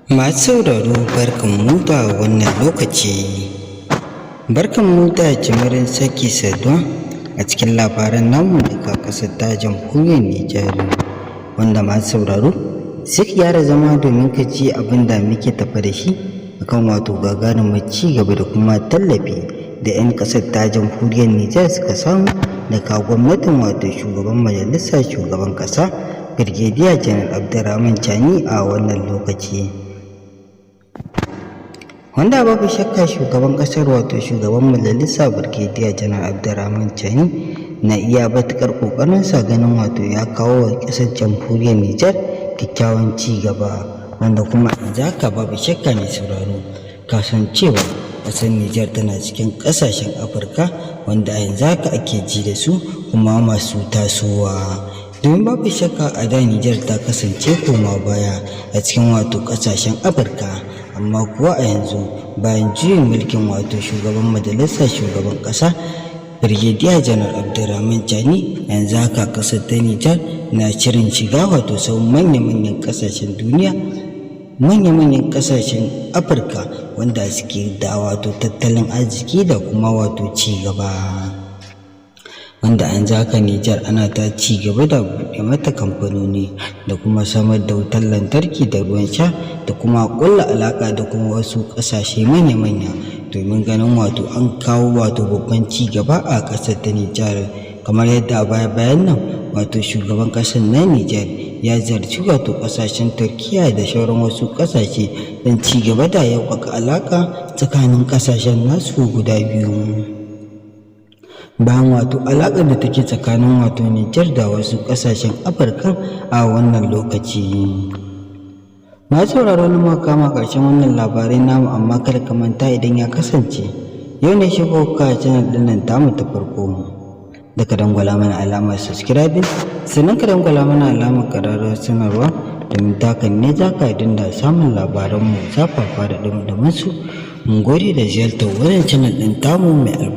Masu sauraro, barkanmu da wannan lokaci. Barkanmu da jimirin sake saduwa a cikin labaran namu daga ƙasar ta Jamhuriyar Nijar. Wanda masu sauraro sai ka gyara zama domin ka ji abin da muke tafe da shi akan wato gagarumin ci gaba da kuma tallafi da 'yan ƙasar ta Jamhuriyar Nijar suka samu daga gwamnatin wato shugaban majalisa, shugaban ƙasa, Birgediya Janar Abdurrahman Chani a wannan lokaci. Wanda babu shakka shugaban ƙasar, wato shugaban majalisa, Birgediya Janar Abdurrahman Chani, na iya matuƙar ƙoƙarinsa ganin wato ya kawo wa ƙasar Jamhuriyar Nijar kyakkyawan ci gaba, wanda kuma yanzu haka babu shakka, mai sauraro, kasancewa ƙasar Nijar tana cikin ƙasashen Afirka wanda a yanzu haka ake ji da su kuma masu tasowa. Domin babu shakka a da Nijar ta kasance koma baya a cikin wato ƙasashen Afirka, amma kuwa a yanzu, bayan juyin mulkin wato shugaban majalisa, shugaban ƙasa, Birgediya Janar Abdurrahman Chani, yanzu haka ƙasar ta Nijar na shirin shiga wato sau manya-manyan ƙasashen duniya, manya-manyan ƙasashen Afirka wanda suke da wato tattalin arziki da kuma wato ci gaba. Wanda yanzu haka Nijar ana ta ci gaba da buɗe mata kamfanoni da kuma samar da wutar lantarki da ruwan sha da kuma ƙulla alaƙa da kuma wasu ƙasashe manya-manya domin ganin wato an kawo wato babban ci gaba a ƙasar ta Nijar. Kamar yadda a baya-bayan nan wato shugaban ƙasar na Nijar ya ziyarci wato ƙasashen Turkiya da sauran wasu ƙasashe don ci gaba da yauƙaƙa alaƙa tsakanin ƙasashen nasu guda biyu. Bayan wato alaƙar da take tsakanin wato Nijar da wasu ƙasashen Afirka a wannan lokaci. Masu sauraro, na muka kama ƙarshen wannan labarai namu, amma kada ka manta, idan ya kasance yau ne shigo ka channel ɗin nan tamu ta farko, da ka dangwala mana alamar subscribing, sannan ka dangwala mana alamar ƙararrawar sanarwa, domin takan ne za ka dinga samun labaranmu zafafa da ɗumi su. Mun gode da ziyartar wannan channel ɗin tamu mai albarka.